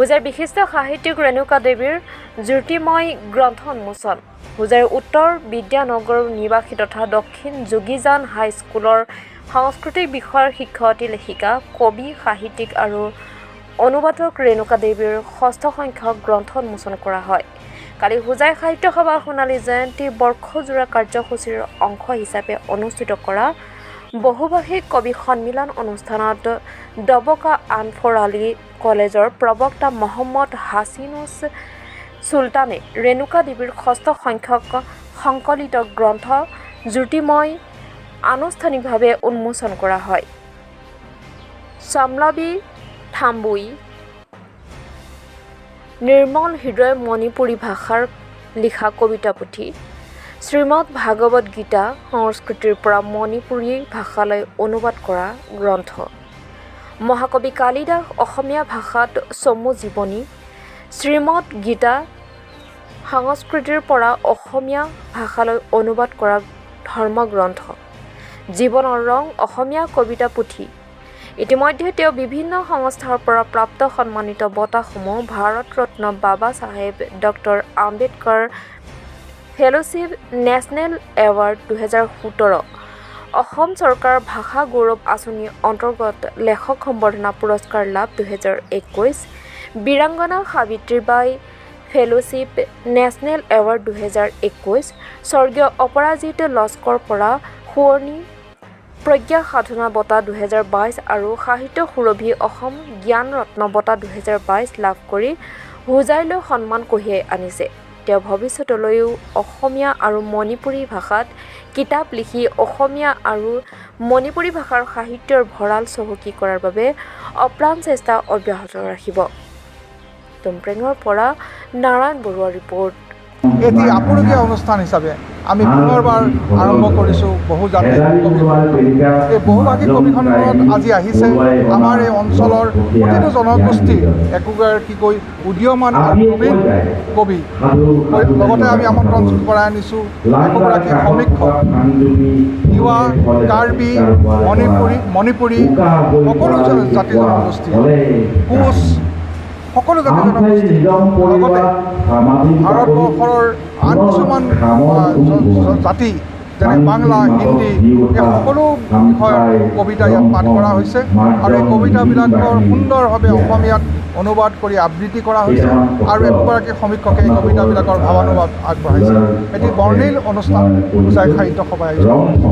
হোজাইৰ বিশিষ্ট সাহিত্যিক ৰেণুকা দেৱীৰ জ্যোতিৰ্ময় গ্ৰন্থ উন্মোচন। হোজাইৰ উত্তৰ বিদ্যানগৰ নিবাসী তথা দক্ষিণ যোগীজান হাইস্কুলৰ সাংস্কৃতিক বিষয়ৰ শিক্ষয়িত্ৰী, লেখিকা, কবি, সাহিত্যিক আৰু অনুবাদক ৰেণুকা দেৱীৰ ষষ্ঠ সংখ্যক গ্ৰন্থ উন্মোচন কৰা হয়। কালি হোজাই সাহিত্য সভাৰ সোণালী জয়ন্তী বৰ্ষজোৰা কাৰ্যসূচীৰ অংশ হিচাপে অনুষ্ঠিত কৰা বহুভাষিক কবি সন্মিলন অনুষ্ঠানত ডবকা আনফৰ আলী কলেজৰ প্ৰবক্তা মহম্মদ হাছিনুছ চুলতানে ৰেণুকা দেৱীৰ ষষ্ঠ সংখ্যক সংকলিত গ্ৰন্থ জ্যোতিৰ্ময় আনুষ্ঠানিকভাৱে উন্মোচন কৰা হয়। চামলাবি থাম্বুই নিৰ্মল হৃদয় মণিপুৰী ভাষাৰ লিখা কবিতা পুথি, শ্ৰীমদ ভাগৱত গীতা সংস্কৃতিৰ পৰা মণিপুৰী ভাষালৈ অনুবাদ কৰা গ্ৰন্থ, মহাকবি কালিদাস অসমীয়া ভাষাত চমু জীৱনী, শ্ৰীমদ গীতা সংস্কৃতিৰ পৰা অসমীয়া ভাষালৈ অনুবাদ কৰা ধৰ্মগ্ৰন্থ, জীৱনৰ ৰং অসমীয়া কবিতা পুথি। ইতিমধ্যে তেওঁ বিভিন্ন সংস্থাৰ পৰা প্ৰাপ্ত সন্মানিত বঁটাসমূহ Bharat Ratna Baba Saheb doctor Ambedkar fellowship, national award 2017, Assam চৰকাৰৰ ভাষা গৌৰৱ আঁচনিৰ অন্তৰ্গত লেখক সম্বৰ্ধনা পুৰস্কাৰ লাভ 2021, Birangana Savitribai fellowship, national award 2021, স্বৰ্গীয় অপৰাজিত লস্কৰ পৰা সোঁৱৰণী প্ৰজ্ঞা সাধনা বঁটা 2022 আৰু সাহিত্য সুৰভি অসম জ্ঞান ৰত্ন বঁটা 2022 লাভ কৰি হোজাইলৈ সন্মান কঢ়িয়াই আনিছে। তেওঁ ভৱিষ্যতলৈও অসমীয়া আৰু মণিপুৰী ভাষাত কিতাপ লিখি অসমীয়া আৰু মণিপুৰী ভাষাৰ সাহিত্যৰ ভঁৰাল চহকী কৰাৰ বাবে অপ্ৰাণ চেষ্টা অব্যাহত ৰাখিব। টুমপ্ৰেঙৰ পৰা নাৰায়ণ বৰুৱাৰ ৰিপৰ্ট। এটি আপুৰুগীয়া অনুষ্ঠান হিচাপে আমি পুনৰবাৰ আৰম্ভ কৰিছোঁ বহুজাতিক কবি সন্মিলন। এই বহুভাষিক কবি সন্মিলনত আজি আহিছে আমাৰ এই অঞ্চলৰ প্ৰতিটো জনগোষ্ঠীৰ একোগৰাকীকৈ উদীয়মান আৰু প্ৰবীণ কবি। লগতে আমি আমন্ত্ৰণ কৰাই আনিছোঁ একোগৰাকী সমীক্ষক, তিৱা, কাৰ্বি, মণিপুৰী সকলো জাতি জনগোষ্ঠী, কোচ সকলো জাতি জনগোষ্ঠী, লগতে ভাৰতবৰ্ষৰ আন কিছুমান জাতি যেনে বাংলা, হিন্দী, এই সকলো বিষয়ৰ কবিতা ইয়াত পাঠ কৰা হৈছে আৰু এই কবিতাবিলাকৰ সুন্দৰভাৱে অসমীয়াত অনুবাদ কৰি আবৃত্তি কৰা হৈছে আৰু একোগৰাকী সমীক্ষকে এই কবিতাবিলাকৰ ভাৱানুবাদ আগবঢ়াইছে। এটি বৰ্ণিল অনুষ্ঠান হোজাই সাহিত্য সভাই আয়োজন কৰিছে।